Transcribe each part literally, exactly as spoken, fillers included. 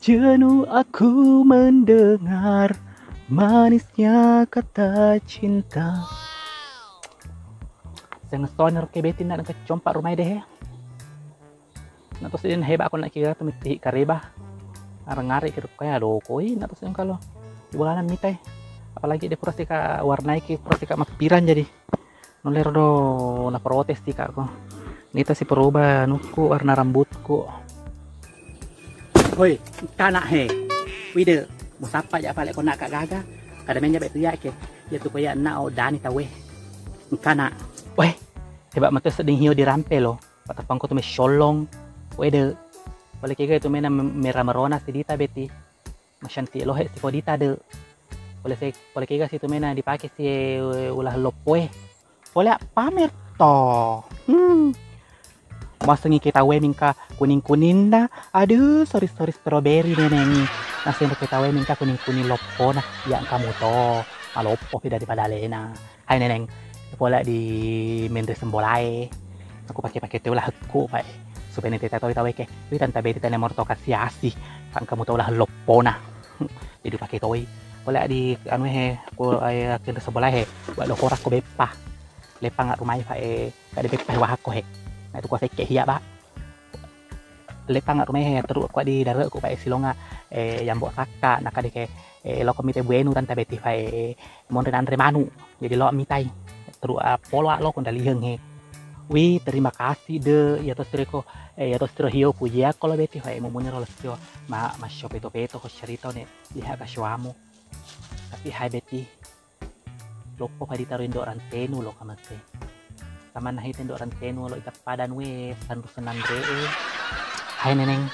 Jenuh aku mendengar manisnya kata cinta. Seng soner ke betin na kecompa rumai deh. Na to sedin heba ko na kira tu miti kareba. Areng-areng kira kaya do koi na to sedin kalau di bolanan mitai. Apalagi de pura sika warnai ki pura sika mappirang jadi. Nulle ro do na protes sika ko. Nita si peruba nukku warna rambutku. Hoi, engkana he. Wide, musappa ja pale ko nak gaga. Kada menja betu ya ke. Ya tu ko ya na o dani tawe. Engkana. Weh, heba matu seding hio di rampe lo. Patapangko tu me sholong. Wede. Pole kega tu mena merah merona sidita beti. Masyanti lohe siko dita de. Pole se pole kega situ mena dipake si ulah loppoe. Pole pamer to. Hmm. Masengi kita we mingka kuning-kuninna. Aduh, sorry-sorry strawberry neneng. Naseng kita we mingka kuning-kuning loppona. Ya kamu to. Maloppo pi daripada alena. Hai Neneng, pole di menre sembolae. Aku pake-pake teu lahekku pae. Supaya niteta toi taweke. Wi tanta beti tane morto kasiasi. Tangkamu tau lah loppona. Jadi pake toi. Pole di anu he, ku ae kenre sembolae he. Wa lo korak ko beppa. Leppa nggak rumai pae. Kade beppa he wahakko he. Nah itu kuasekke hiya ba. Leppa nggak rumai he teru ko di dare ko pae silonga. Eh, yambo sakka nakade ke. Eh, loko mite buenu tanta beti pae. Monre nanre manu. Jadi lo mitai. Teru ah, polo lo kondaliheng he. Wi, terima kasih de. Ya to sireko, eh, ya to siro hio puji ako lo beti. Hai mumuni ro lesio. Ma masyo peto-peto ko cerita ne. Lihat kasuamu. Tapi hai beti. Loppo padi taro indo rantenu lo kamase. Samanna hita indo rantenu lo ita padan we sanru senanre e. Hai Neneng.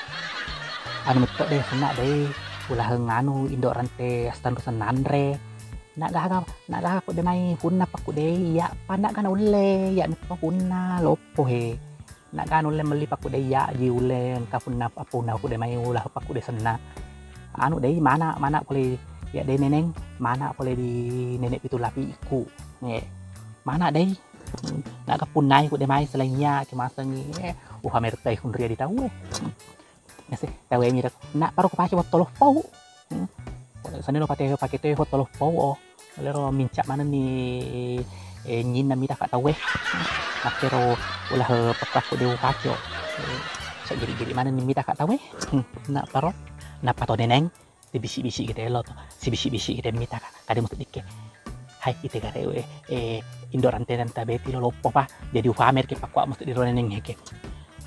Anu metto de senna de. Ulaheng anu indo rante sanru senanre. Nagaga, nagaga ko de mai punna pakku de iya, panna ga naulle, iya metto punna loppo he. Nagaga nulle melli pakku de iya, ji ulle engka punna, punna ku de mai ulah pakku de senna. Anu de mana, mana pole iya de Neneng, mana pole di nenek pitu lapiku. Eh, mana de. Naga punnai ku de mai selain iya, ke masengi. Eh, uha mertai hunria di tau e. Nase, tau e mira. Nak paro ku pake botolo pau. Hmm. Sani lo pake, pake teh botolo pau o. Lero mincak manenni, eh, nyinna mita ka tau e. Makkero ulah, eh, pekrakku de upake o. Eh, sagiri-giri manenni mita ka tau e. Hmm. Nak paro. Nappa to Neneng. Sibisi-bisi kita elo to. Sibisi-bisi kita mita ka. Kade mutu dikke. Hai, ite gare we, eh, indo rante tante beti lo loppo pa. Jadi ufamer ke pakua musti di roneneng heke.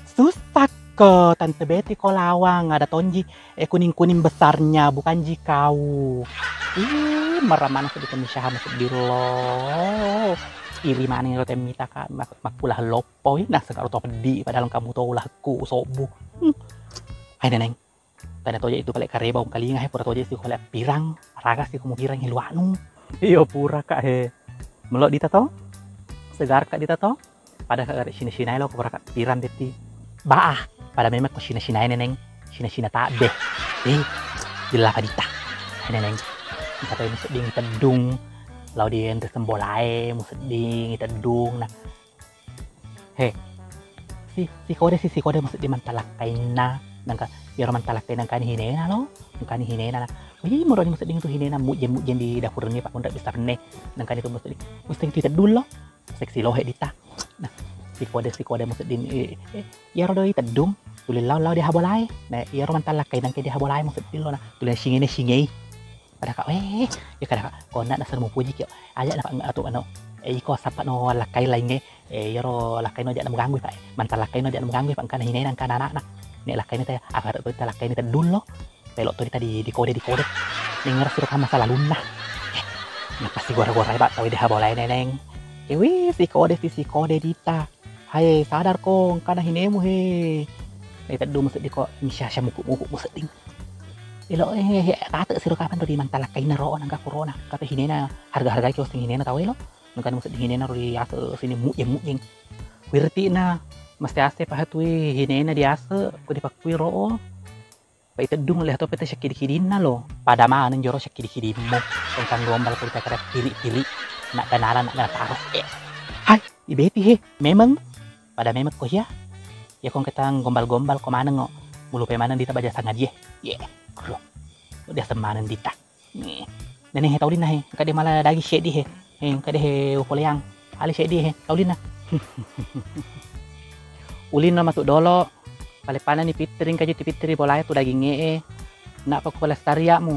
Susah ko tante beti ko lawang ada tonji, eh, kuning-kuning besarnya bukan ji kau. Ih, meramana sedikit misyaha musti di lo. Iri maning ro temita ka mak-, makkulah loppo, ih, naseng aro to peddi padahal kamu to ulahku sobu. Hmm. Hai Neneng. Tania toje itu pale kareba ungkalinga he, pura toje si pale pirang, raga si ko mupirang he luanu. Iyo pura ka he. Melo dita to? Segar ka dita to? Pada ka gare sina-sinae lo ko pura ka pirang beti. Baah, pada memang ko sina-sinae Neneng, sina-sina tabbe. Eh, jella ka dita. Hai Neneng. Engka to musedding teddung, lao di enre sembolae, musedding teddung. Nah, He, si, si kode, si, si kode musedding mantalakkainna, nangka iyaro mantalakkainna engkani hinena lo, engkani hinena na. Wih, muroni musedding tu hinena mujjeng-mujjeng di dapurni, Pak, unda besarne. Nangkani tu musedding, musedding tu teddung lo, seksi lohe dita. Nah, si kode, si kode musedding, eh, eh, iyaro doi teddung, tuli lao, lao di habolae. Nah, iyaro mantalakkainna engka di habolae musedding lo, nah, tuli singene, singei. Kada ka, eh, ya kada ka, konna nasar mupuji kio. Aja na, Pak, atu, anu, eh, iko sappa no lakkai lainge. Eh, iyaro lakkaino aja' namuganggui, Pak, eh. Mantang lakkaino aja' namuganggui, Pak, engkana hinena, engkana ana'na. Nek lakkaini te, aga to ta lakkaini teddung lo. Pelo' to dita di, dikode, dikode. Nengngero siro kamma salalunna. Eh, nappa sigora-gorai, Pak, tau de habolae Neneng. Eh, wis, sikode si, sikode dita. Hae, sadar ko, engkana hinemu he. Eh, teddung musedding ko, misyasya mupu-mupu musedding. Elo, eh, eh, eh, tate siro kapan ro di mantang lakkainna ro, nangka kurona. Kata hinena, harga-hargai ki oseng hinena tau elo. Nengka musedding hinena ro di ase sini mujeng-mujeng. Wirti'na mesti ase pahatui hinena di ase ko dipakkui ro'o. Pai teddung le to pete syakkidi-kidinna lo. Pada maneng joro syakkidi-kidimmu. Tongkang gombal ko ditakara pili-pili. Nak ganala, nak gana taro. Eh. Hai, ibeti he. Memeng. Pada memeng ko hia. Ya kong ketang gombal-gombal ko maneng o. Mulupai maneng dita baja sangadie. Ye. Dia semaneng dita. Nene he taulinna he, engka de mala daging seddi he. He, engka de he upoleang. Ale seddi he, taulinna. Ulinna matu dolo, pale panani pittering kaju tipitteri bolae tu daging e. Nak paku pelestariakmu.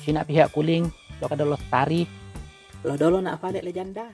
Sina pihak kuling, lo kadolo lestari. Lo dolo nak fale le janda.